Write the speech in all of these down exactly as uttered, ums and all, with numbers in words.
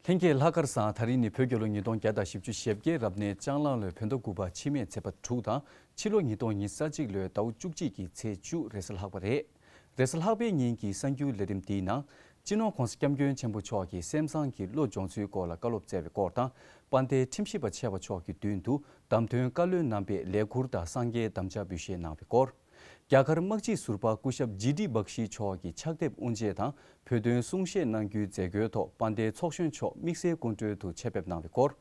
ལྷན་རྒྱས་ལྷག་དཀར་བཟང་། ད་རིང་ནི་བོད་རྒྱལ་ལོ་ཉིས་སྟོང་བརྒྱ་དང་བཞི་བཅུ་ཞེ་བརྒྱད་རབ་གནས་ལྕང་གླང་ལོའི་བོད་ཟླ་དགུ་པ་ཕྱི་མའི་ཚེས་པ་དྲུག་དང་ཕྱི་ལོ་ཉིས་སྟོང་ཉི་ཤུ་རྩ་གཅིག་ལོའི་ཟླ་བ་བཅུ་གཅིག་གི་ཚེས་བཅུ་རེས་གཟའ་ལྷག་པ་རེད། རེས་གཟའ་ལྷག་པའི་ཉིན་གྱི་གསར་འགྱུར་ལས་རིམ་འདིའི་ནང་། སྤྱི་ནོར་༧གོང་ས་༧སྐྱབས་མགོན་ཆེན་པོ་མཆོག་གིས་སེམས་བཟང་གི་བློ་སྦྱོང་ཚུལ་སྐོར་ལ་བཀའ་སློབ་སྩལ་བའི་སྐོར་དང་། དཔལ་ལྡན་ཁྲིམས་ཞིབ་པ་ཆེ་བ་མཆོག་གི་མདུན་དུ་བདམས་ཐོན་བཀའ་བློན་རྣམ་པས་ལས་འཁུར་དང་གསང་རྒྱའི་དམ་བཅའ་འབུལ་བཞེས་གནང་བའི་སྐོར། རྒྱ་གར་དམག་སྤྱི་ཟུར་པ་སྐུ་ཞབས་ཇི་ཏི་བག་ཤི་མཆོག་གི་ཕྱག་དེབ་དབུ་འབྱེད་དང་བོད་དོན་གསུང་བཤད་གནང་རྒྱུའི་མཛད་སྒོའི་ཐོག་དཔལ་ལྡན་ཚོགས་གཞོན་མཆོག་དམིགས་བསལ་སྐུ་མགྲོན་དུ་ཆེད་ཕེབས་གནང་བའི་སྐོར།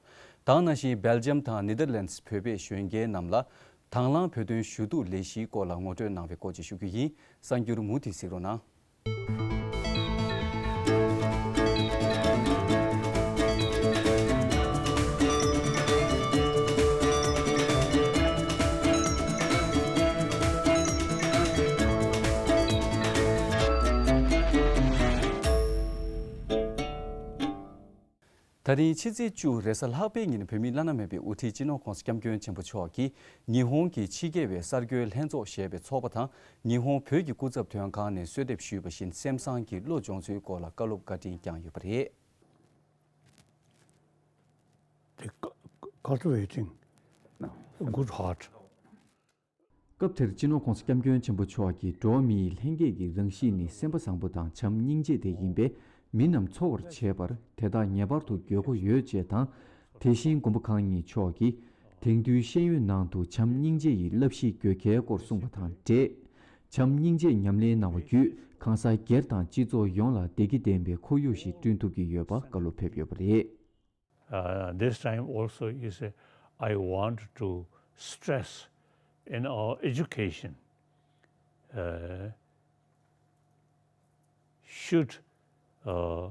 དེ་ནང་བཞིན་སྦེལ་ཇམ་དང་ནེ་དར་ལེནྜ་བོད་པའི་གཞོན་སྐྱེས་རྣམས་ལ་དང་བླངས་བོད་དོན་ཞུ་གཏུག་ལས་གཞིའི་སྐོར་ལ་ངོ་སྤྲོད་གནང་བའི་སྐོར་བཅས་ཞུ་རྒྱུ་ཡིན། གསར་འགྱུར་མུ་མཐུད་གཟིགས་རོགས་གནང་། ད་རིང་ཕྱི་ཚེས་བཅུ་རེས་གཟའ་ལྷག་པའི་ཉིན་བོད་མིའི་བླ་ན་མེད་པའི་དབུ་ཁྲིད་སྤྱི་ནོར་༧གོང་ས་༧སྐྱབས་མགོན་ཆེན་པོ་མཆོག་གིས་ཉི་ཧོང་གི་ཕྱི་རྒྱལ་བའི་གསར་འགོད་ལྷན་ཚོགས་ཞེས་པའི་ཚོགས་པ་དང་ཉི་ཧོང་བོད་ཀྱི་སྐུ་ཚབ་དོན་ཁང་ནས་གསོལ་འདེབས་ཞུས་པ་བཞིན་སེམས་བཟང་གི་བློ་སྦྱོང་ཚུལ་སྐོར་ལ་བཀའ་སློབ་བཀའ་དྲིན་བསྐྱངས་ཡོད་པ་རེད། The cu- cultivating good heart. སྐབས་དེར་སྤྱི་ནོར་༧གོང་ས་༧སྐྱབས་མགོན་ཆེན་པོ་མཆོག་གིས་འགྲོ་བ་མིའི་ལྷན་སྐྱེས་ཀྱི་རང་གཤིས་ནི་སེམས་པ་བཟང་པོ་དང་བྱམས་སྙིང་རྗེ་དེ་ཡིན་པས་མི་རྣམས་འཚོ་བར་བྱེད་པར་དེ་དག་ངེས་པར་དུ་དགོས་མཁོ་ཡོད་ཅེས་དང་། དེ་བཞིན་མགོན་པོ་གང་ཉིད་མཆོག་གིས་དེང་དུས་ཤེས་ཡོན་ནང་དུ་བྱམས་སྙིང་རྗེ་ཡི་བསླབ་གཞི་དགོས་གལ་སྐོར་གསུངས་པ་དང་འབྲེལ། བྱམས་སྙིང་རྗེ་ཉམས་ལེན་གནང་བ་བརྒྱུད་གང་ཟག་སྒེར་དང་སྤྱི་ཚོགས་ཡོངས་ལ་བདེ་སྐྱིད་ལྡན་པའི་ཁོར་ཡུག་ཞིག་བསྐྲུན་ཐུབ་ཀྱི་ཡོད་པ་བཀའ་སློབ་ཕེབས་ཡོད་པ་རེད། Uh, this time also is, uh, I want to stress in our education, uh, should, uh,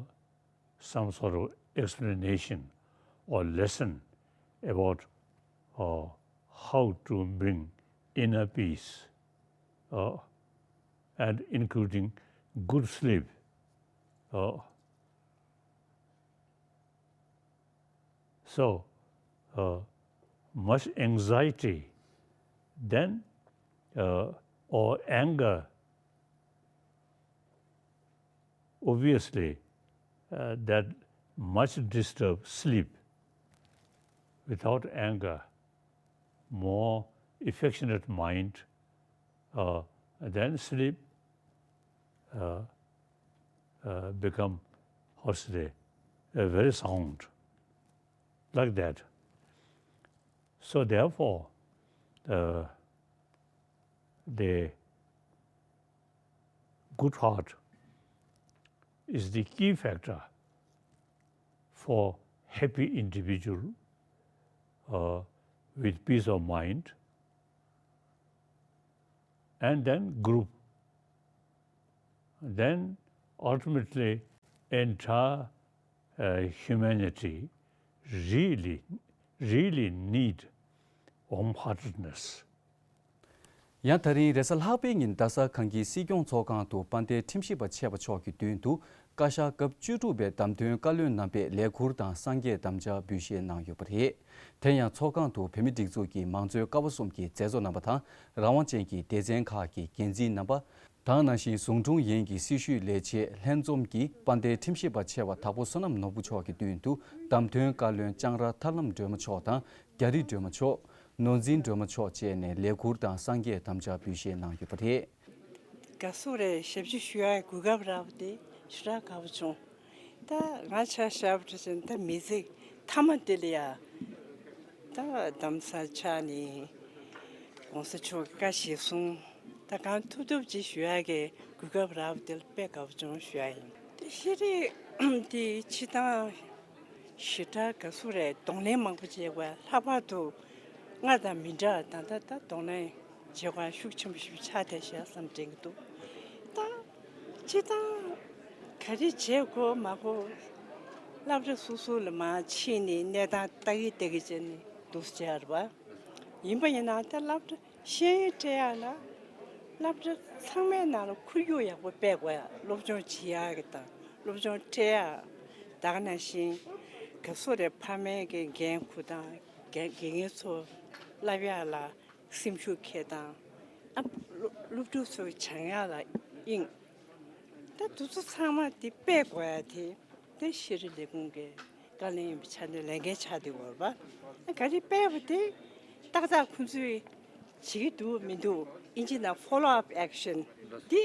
some sort of explanation or lesson about, uh, how to bring inner peace, uh, and including good sleep, uh, So, uh, much anxiety, then, uh, or anger, obviously, uh, that much disturb sleep. Without anger, more affectionate mind, uh, then sleep uh, uh, become, how should I say, uh, very sound, like that. So therefore, uh, the good heart is the key factor for happy individual, uh, with peace of mind, and then group, then ultimately entire, uh, humanity really, really need warm-heartedness. ཡང་ད་རིང་རེས་གཟའ་ལྷག་པའི་ཉིན་རྡ་ས་གངས་སྐྱིད་སྲིད་སྐྱོང་ཚོགས་ཁང་དུ་དཔལ་ལྡན་ཁྲིམས་ཞིབ་པ་ཆེ་བ་མཆོག་གི་མདུན་དུ་བཀའ་ཤག་སྐབས་བཅུ་དྲུག་པའི་བདམས་ཐོན་བཀའ་བློན་རྣམ་པས་ལས་འཁུར་དང་གསང་རྒྱའི་དམ་བཅའ་འབུལ་བཞེས་གནང་ཡོད་པ་རེད། དེ་ཡང་ཚོགས་ཁང་དུ་བོད་མི་སྒྲིག་འཛུགས་ཀྱི་མང་གཙོའི་ཀ་བ་གསུམ་གྱི་མཛད་གཙོ་རྣམ་པ་དང་རང་དབང་ཅན་གྱི་སྡེ་ཚན་ཁག་གི་འགན་འཛིན་རྣམ་པ། དེ་ནང་བཞིན་ཟུང་དྲུང་ཡན་གྱི་སྲི་ཞུའི་ལས་བྱེད་ལྷན་འཛོམས་ཀྱིས་དཔལ་ལྡན་ཁྲིམས་ཞིབ་པ་ཆེ་བ་དྭགས་པོ་བསོད་ནམས་ནོར་བུ་མཆོག་གི་མདུན་དུ་བདམས་ཐོན་བཀའ་བློན་ལྕང་ར་ཐར་ལམ་སྒྲོལ་མ་མཆོག་དང་རྒྱ་རི་སྒྲོལ་མ་མཆོག་ནོར་འཛིན་སྒྲོལ་མ་མཆོག་བཅས་ནས་ལས་འཁུར་དང་གསང་རྒྱའི་དམ་བཅའ་འབུལ་བཞེས་གནང་ཡོད་པ་རེད། དགའ་བསུ་རེད། ཞབས་ཕྱི་ཞུ་ཡག་གོ་སྐབས་རག་པ་དེ་ཞེ་དྲག་དགའ་པོ་བྱུང་། ད་ང་ཆ་བཞག་པ་འདྲ་བྱས་ན་ད་མི་ཚེ་མཐའ་མ་དེ་ལ་ཡ། ད་རྡ་རམ་ས་ལ་ཆགས་ནས་༧གོང་ས་མཆོག་གི་བཀའ་གཞིར་བཟུང་ད་གང་ཐུབ་ཐུབ་ཅིག་ཞུ་ཡག་གི་གོ་སྐབས་རག་པ་དེ་ལ་དཔེ་དགའ་པོ་བྱུང་ཞུ་ཡག་ཡིན། དེ་ཤེས་རིག་དེ་སྤྱིར་བཏང་ཞེ་དྲག་དགའ་བསུ་རེད། གདོང་ལེན་མང་པོ་བྱས་པ་ལྷག་པར་དུ་སྔར་དང་མི་འདྲ་བ་ད་ལྟ་ད་གདོང་ལེན་བྱེད་སྒོ་ཤུགས་ཆེན་པོ་ཞིག་ཆགས་བསྡད་ཤག་བསམ་དྲན་གྱི་འདུག་ད་སྤྱིར་བཏང་ག་རེ་བྱེད་དགོས་མ་དགོས་སློབ་གྲྭ་སོ་སོ་ལ་མར་ཕྱིན་ནས་གནས་སྟངས་ལྟ་གི་ལྟ་གི་བྱས་ནས་འདུག་སེ་བྱས་རེད་པ། ཡིན་པ་ཡིན་ན་ད་སློབ་གྲྭ་ཤེས་ཡོན་སྤྲད་ཡག་ལ་སློབ་གྲྭ་ཚང་མའི་ནང་ལ་ཁོར་ཡུག་ཡག་པོ་སྤྲད་དགོས་ཡ། སློབ་སྦྱོང་བྱེད་ཡག་གི་དང་སློབ་སྦྱོང་སྤྲད་ཡག་ད་ག་ནང་བཞིན་ག་ཚོད་རེད་ཕ་མའི་གི་འགན་ཁུར་དང་དགེ་དགེ་རྒན་ཚོ་བསླབ་ཡག་ལ་སེམས་ཤུགས་འཁྱེར་དང་ཨ་སློབ་སློབ་ཕྲུག་ཚོའི་སྦྱང་ཡག་ལ་དབྱིངས་ད་དེ་ཚོ་ཚང་མ་དེ་སྤེལ་དགོས་ཡ་དེ་དེ་ཤེས་རིག་ལས་ཁུངས་ཀྱི་ བཀའ་བློན་ཡིན་པའི་ཆ་ནས་ལས་འགན་ཆགས་བསྡད་ཡོད་རེད་པ། ག་རེ་སྤེལ་བ་དེ་ཏག་ཏག་ཁོང་ཚོས་བྱེད་ཀྱི་འདུག་མི་འདུག་ཨིན་ཇི་ནང་follow up action་འདི་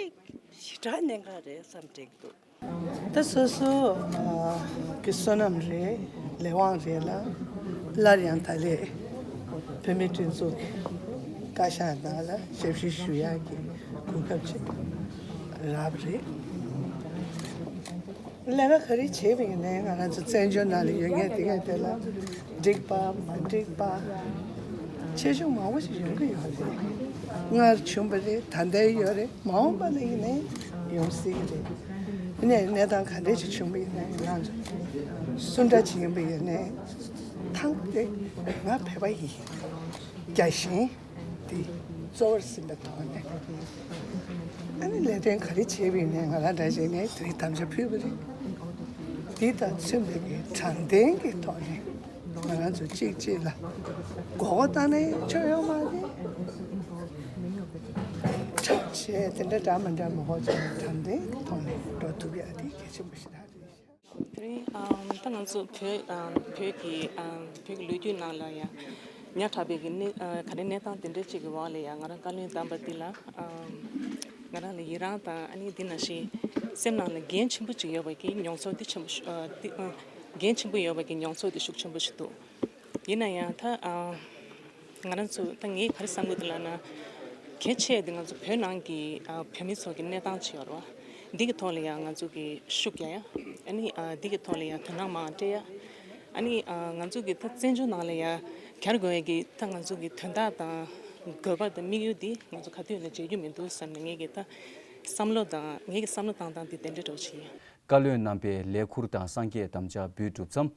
ཞེ་དྲག་གནད་འགག་རེད་བསམ་དྲན་གྱི་འདུག། ད་སོ་སོ་ཨ་གི་བསོད་ནམས་རེད། ལས་དབང་རེད་ལ། སླར་ཡང་ད་ལས་བོད་མིའི་སྒྲིག་འཛུགས་ཀྱི་བཀའ་ཤག་ནང་ལ་ཞབས་ཞུ་ཞུ་ཡག་གི་གོ་སྐབས་ཅིག་རག་པ་རེད། ལས་ཀ་ག་རེ་བྱས་པ་ཡིན་ནའི་ང་རང་ཚོ་བཙན་བྱོལ་ནང་ལ་ཡོད་མཁན་དེ་ག་དེ་ལ་འགྲིག་པ་མ་འགྲིག་པ་ཆེ་ཆུང་མང་པོ་ཞིག་ཡོང་གི་ཡོད་རེད། སྔར་བྱུང་བ་རེད། ད་ལྟའི་ཡོད་རེད། མ་འོངས་པ་ལ་ཡིན་ནའི་ཡོང་སྲིད་ཀྱི་རེད། ཡིན་ནའི་གནས་སྟངས་ག་འདྲ་ཞིག་བྱུང་བ་ཡིན་ནའི་ང་རང་ཚོ་སུ་འདྲ་ཞིག་ཡིན་པ་ཡིན་ནའི་ཐང་པོ་དེ་ང་བོད་པ་ཡིན། རྒྱལ་ཞེན་དེ་གཙོ་བོར་ཟིན་པའི་ཐོག་ནས། ཨ་ནི་ལས་དོན་ག་རེ་བྱས་པ་ཡིན་ནའི་ང་རང་འདྲ་བྱས་ནས་དེ་རིང་དམ་བཅའ་ཕུལ་བ་རེད། འདི་དང་མཚོན་པའི་གི་དྲང་བདེན་གྱི་ཐོག་ནས་ང་རང་ཚོ་གཅིག་གཅིག་ལ་མགོ་སྐོར་བཏང་ནའི་ཆོ་ཡོང་མ་རེད། འཁྲབ་བྱས་དེ་འདྲ་འདྲ་མི་འདྲ་མ་ཧོ་བྱས་ནས་དྲང་བདེན་གྱི་ཐོག་ནས་འགྲོ་ཐུབ་ཡག་དེ་གལ་ཆེན་པོ་ཞིག་རེད། དེ་རིང་ཨམ་ད་ང་ཚོ་བོད་ཨམ་བོད་ཀྱི་ཨམ་བོད་ཀྱི་ལོ་རྒྱུས་ནང་ལ་ཡང་ཉག་ཕྲ་བའི་གི་གནས་ཨ་ག་རེ་གནས་སྟངས་དེ་འདྲ་ཅིག་གི་འོག་ལ་ཡང་ང་རང་བཀའ་བློན་བདམས་པ་འདི་ལ་ཨམ་ང་རང་ལ་ཡི་རངས་དང་ཨ་ནི་འདི་ནང་བཞིན་སེམས་ནང་ལ་འགན་ཆེན་པོ་ཅིག་ཡོད་པ་གི་མྱོང་ཚོར་འདི་ཆེན་པོ་ཞིག་ཨ་འདི་ཨ་འགན་ཆེན་པོ་ཡོད་པ་གི་མྱོང་ཚོར་འདི་ཤུགས་ཆེན་པོ་ཞིག་འདུག། ཡིན་ན་ཡང་ད་ཨ་ང་རང་ཚོ་ད་ངས་ག་རེ་བསམ་གི་འདུག་ལབ་ན། གལ་ཆེ་དེ་ང་ཚོ་བོད་ནང་གི་ཨ་བོད་མི་ཚོ་གི་གནས་སྟངས་ཅིག་ཡོད་རེད་བ། འདི་གི་ཐོག་ལ་ཡང་ང་ཚོ་གི་ཤུགས་རྒྱག་ཡ། ཨ་ནི་ཨ་འདི་གི་ཐོག་ལ་ཡང་དོ་སྣང་མང་སྤྲད་ཡ། ཨ་ནི་ཨ་ང་ཚོ་གི་ད་བཙན་བྱོལ་ནང་ལ་ཡང་གྱར་དགོས་ཡ་གི་ད་ང་ཚོ་གི་དོན་དག་དང་དགོས་པ་དང་དམིགས་ཡུལ་འདི་ང་ཚོ་ག་དུས་ནས་བརྗེད་རྒྱུ་མི་འདུག་བསམ་ནས་ངས་གི་ད་བསམ་བློ་དང་ངས་གི་བསམ་བློ་བཏང་སྟངས་འདི་དེ་འདྲ་འདྲ་བོ་ཞིག་ཡིན། བཀའ་བློན་རྣམ་པས་ལས་ཁུར་དང་སངས་རྒྱས་དམ་བཅའ་འབུལ་གྲུབ་མཚམས།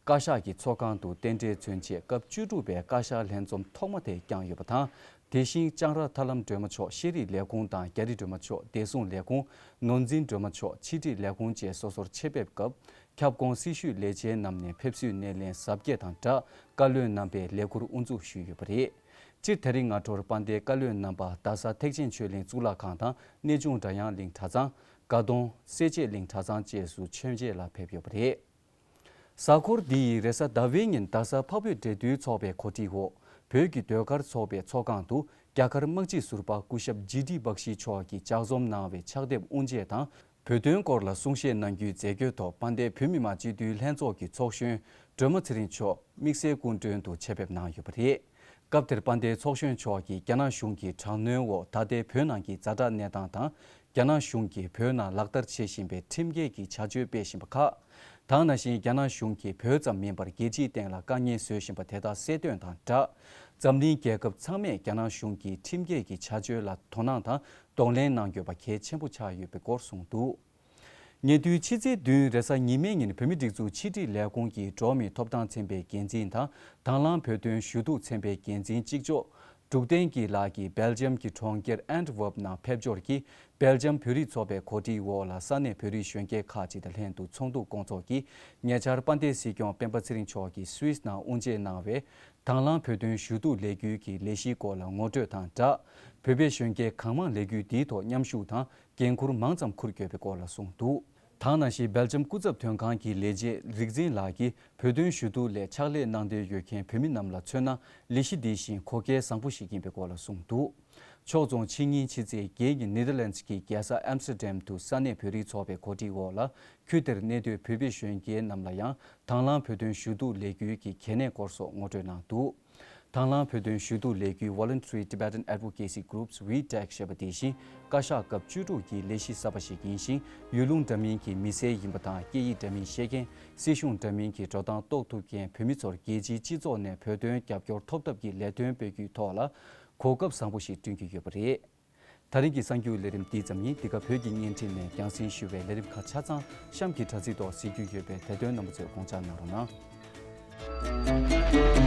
བཀའ་ཤག་གི་ཚོགས་ཁང་དུ་རྟེན་འབྲེལ་མཚོན་ཆེད་སྐབས་བཅུ་དྲུག་པའི་བཀའ་ཤག་ལྷན་འཛོམས་ཐོག་མ་དེ་བསྐྱངས་ཡོད་པ་དང་། དེ་བཞིན་ལྕང་ར་ཐར་ལམ་སྒྲོལ་མ་མཆོག་ཤེས་རིག་ལས་ཁུངས་དང་རྒྱ་རི་སྒྲོལ་མ་མཆོག་བདེ་སྲུང་ལས་ཁུངས། ནོར་འཛིན་སྒྲོལ་མ་མཆོག་ཕྱི་དྲིལ་ལས་ཁུངས་བཅས་སོ་སོར་ཆེད་ཕེབས་སྐབས། ཁྱབ་ཁོངས་སྲི་ཞུའི་ལས་བྱེད་རྣམས་ནས་ཕེབས་བསུའི་སྣེ་ལེན་གཟབ་རྒྱས་དང་སྦྲགས་བཀའ་བློན་རྣམ་པས་ལས་ཁུར་དབུ་འཛུགས་ཞུས་ཡོད་པ་རེད། སྤྱིར་དེ་རིང་སྔ་དྲོར་དཔལ་ལྡན་བཀའ་བློན་རྣམ་པ་རྡ་ས་ཐེག་ཆེན་ཆོས་གླིང་གཙུག་ལག་ཁང་དང་གནས་ཆུང་སྒྲ་དབྱངས་གླིང་གྲྭ་ཚང་། དགའ་གདོང་། སེར་བྱེས་གླིང་གྲྭ་ཚང་བཅས་སུ་མཆོད་མཇལ་ལ་ཕེབས་ཡོད་པ་རེད། གཟའ་འཁོར་འདི་ཡི་རེས་གཟའ་ཟླ་བའི་ཉིན་རྡ་ས་འཕགས་བོད་འབྲེལ་མཐུད་ཚོགས་པའི་གོ་སྒྲིག་འོག་བོད་ཀྱི་ཟློས་གར་ཚོགས་པའི་ཚོགས་ཁང་དུ་རྒྱ་གར་དམག་སྤྱི་ཟུར་པ་སྐུ་ཞབས་ཇི་ཏི་བྷག་ཤི་མཆོག་གིས་ལྗགས་རྩོམ་གནང་བའི་ཕྱག་དེབ་དབུ་འབྱེད་དང་། བོད་དོན་སྐོར་ལ་གསུང་བཤད་གནང་རྒྱུའི་མཛད་སྒོའི་ཐོག་དཔལ་ལྡན་བོད་མི་མང་སྤྱི་འཐུས་ལྷན་ཚོགས་ཀྱི་ཚོགས་གཞོན་སྒྲོལ་མ་ཚེ་རིང་མཆོག་དམིགས་བསལ་སྐུ་མགྲོན་དུ་ཆེད་ཕེབས་གནང་ཡོད་པ་རེད། སྐབས་དེར་དཔལ་ལྡན་ཚོགས་གཞོན་མཆོག་གིས་རྒྱ་ནག་གཞུང་གི་དྲག་གནོན་འོག་ད་ལྟའི་བོད་ནང་གི་ཛ་དྲག་གནས་སྟངས་དང་། རྒྱ་ནག་གཞུང་གིས་བོད་ནང་ལག་བསྟར་བྱེད་བཞིན་པའི་ཁྲིམས་འགལ་གྱི་བྱ་སྤྱོད་སྤེལ་བཞིན་པ་ཁག་དང་། ནང་བཞིན་རྒྱ་ནག་གཞུང་གིས་བོད་ཙམ་མིན་པར་རྒྱལ་སྤྱིའི་སྟེང་ལ་དཀའ་ངལ་བཟོ་བཞིན་པ་དེ་དག་གསལ་སྟོན་དང་སྦྲགས། འཛམ་གླིང་རྒྱལ་ཁབ་ཚང་མས་རྒྱ་ནག་གཞུང་གི་ཁྲིམས་འགལ་གྱི་བྱ་སྤྱོད་ལ་དོ་སྣང་དང་གདོང་ལེན་གནང་དགོས་པ་གལ་ཆེན་པོ་ཆགས་ཡོད་པའི་སྐོར་གསུངས་འདུག། ཉེ་དུས་ཕྱི་ཚེས་བདུན་རེས་གཟའ་ཉི་མའི་ཉིན་བོད་མིའི་སྒྲིག་འཛུགས་ཕྱི་དྲིལ་ལས་ཁུངས་ཀྱི་འགྲོ་བ་མིའི་ཐོབ་ཐང་ཚན་པའི་འགན་འཛིན་དང་དང་བླངས་བོད་དོན་ཞུ་གཏུག་ཚན་པའི་འགན་འཛིན་གཅིག་ལྕོགས། འབྲུག་བསྟན་སྐྱིད་ལགས་ཀྱིས་སྦེལ་ཇམ་གྱི་གྲོང་ཁྱེར་ཨན་ཏི་ཝར་ཕི་ནང་ཕེབས་འབྱོར་གྱིས་སྦེལ་ཇམ་བོད་རིགས་ཚོགས་པའི་གོ་སྒྲིག་འོག་ལ་ས་གནས་བོད་རིགས་གཞོན་སྐྱེས་ཁག་ཅིག་དང་ལྷན་དུ་ཚོགས་འདུ་བསྐོང་ཚོགས་ཀྱིས་ཉེ་ཆར་དཔལ་ལྡན་སྲིད་སྐྱོང་སྤེན་པ་ཚེ་རིང་མཆོག་གིས་སུད་སི་ནང་དབུ་འབྱེད་གནང་བའི་དང་བླངས་བོད་དོན་ཞུ་གཏུག་ལས་འགུལ་གྱི་ལས་གཞིའི་སྐོར་ལ་ངོ་སྤྲོད་དང་སྦྲགས། བོད་པའི་གཞོན་སྐྱེས་གང་མང་ལས་འགུལ་འདིའི་ཐོག་མཉམ་ཞུགས་དང་། འགན་འཁུར་མང་ཙམ་འཁུར་དགོས་པའི་སྐོར་ལ་གསུངས་འདུག། དེ་ནང་བཞིན་སྦེལ་ཇམ་སྐུ་ཚབ་དོན་ཁང་གི་ལས་བྱེད་རིག་འཛིན་ལགས་ཀྱིས་བོད་དོན་ཞུ་གཏུག་ལས་ཕྱག་ལས་གནང་འདོད་ཡོད་མཁན་བོད་མི་རྣམས་ལ་མཚོན་ན་ལས་གཞི་འདི་བཞིན་གོ་སྐལ་བཟང་པོ་ཞིག་ཡིན་པའི་སྐོར་ལ་གསུངས་འདུག། ཕྱོགས་མཚུངས་ཕྱི་ཉིན་ཕྱི་ཚེས་བརྒྱད་ཉིན་ནེ་དར་ལེནྜ་ཀྱི་རྒྱལ་ས་ཨམ་སི་ཏྲ་ཌམ་དུ་ས་གནས་བོད་རིགས་ཚོགས་པའི་གོ་སྒྲིག་འོག་ལ་ཁུལ་དེར་གནས་སྡོད་བོད་པའི་གཞོན་སྐྱེས་རྣམས་ལ་ཡང་དང་བླངས་བོད་དོན་ཞུ་གཏུག་ལས་འགུལ་གྱི་གལ་གནད་སྐོར་སོགས་ངོ་སྤྲོད་གནང་འདུག། དང་བླངས་བོད་དོན་ཞུ་གཏུག་ལས་འགུལ་Voluntary Tibetan Advocacy Groups, ཝི་ཊེག་ཞེས་པ་དེ་བཞིན་བཀའ་ཤག་སྐབས་བཅུ་དྲུག་གི་ལས་གཞི་གསར་པ་ཞིག་ཡིན་ཞིང་། ཡུལ་ལུང་འདྲ་མིན་གྱི་མི་སེར་ཡིན་པ་དང་། སྐད་ཡིག་འདྲ་མིན་ཤེས་མཁན། སྲིད་གཞུང་འདྲ་མིན་གྱི་འགྲོ་སྟངས་རྟོགས་ཐུབ་མཁན་བོད་མི་ཚོར་རྒྱལ་སྤྱིའི་སྤྱི་ཚོགས་ནས་བོད་དོན་རྒྱབ་སྐྱོར་ཐོབ་ཐབས་ཀྱི་ལས་དོན་སྤེལ་རྒྱུའི་ཐོག་ལ་གོ་སྐབས་བཟང་པོ་ཞིག་བསྐྲུན་གྱི་ཡོད་པ་རེད། ད་རིང་གི་གསར་འགྱུར་ལས་རིམ་འདི་ཙམ་ཡིན། འདི་ག་བོད་ཀྱི་བརྙན་འཕྲིན་ནས་རྒྱང་སྲིང་ཞུ་བའི་ལས་རིམ་ཁག་ཆ་ཚང་གཤམ་གྱི་དྲ་ཚིགས་ཐོག་གཟིགས་རྒྱུ་ཡོད་པས། དེ་དོན་རྣམ་པ་ཚོས་དགོངས་འཇགས་གནང་རོགས་གནང་།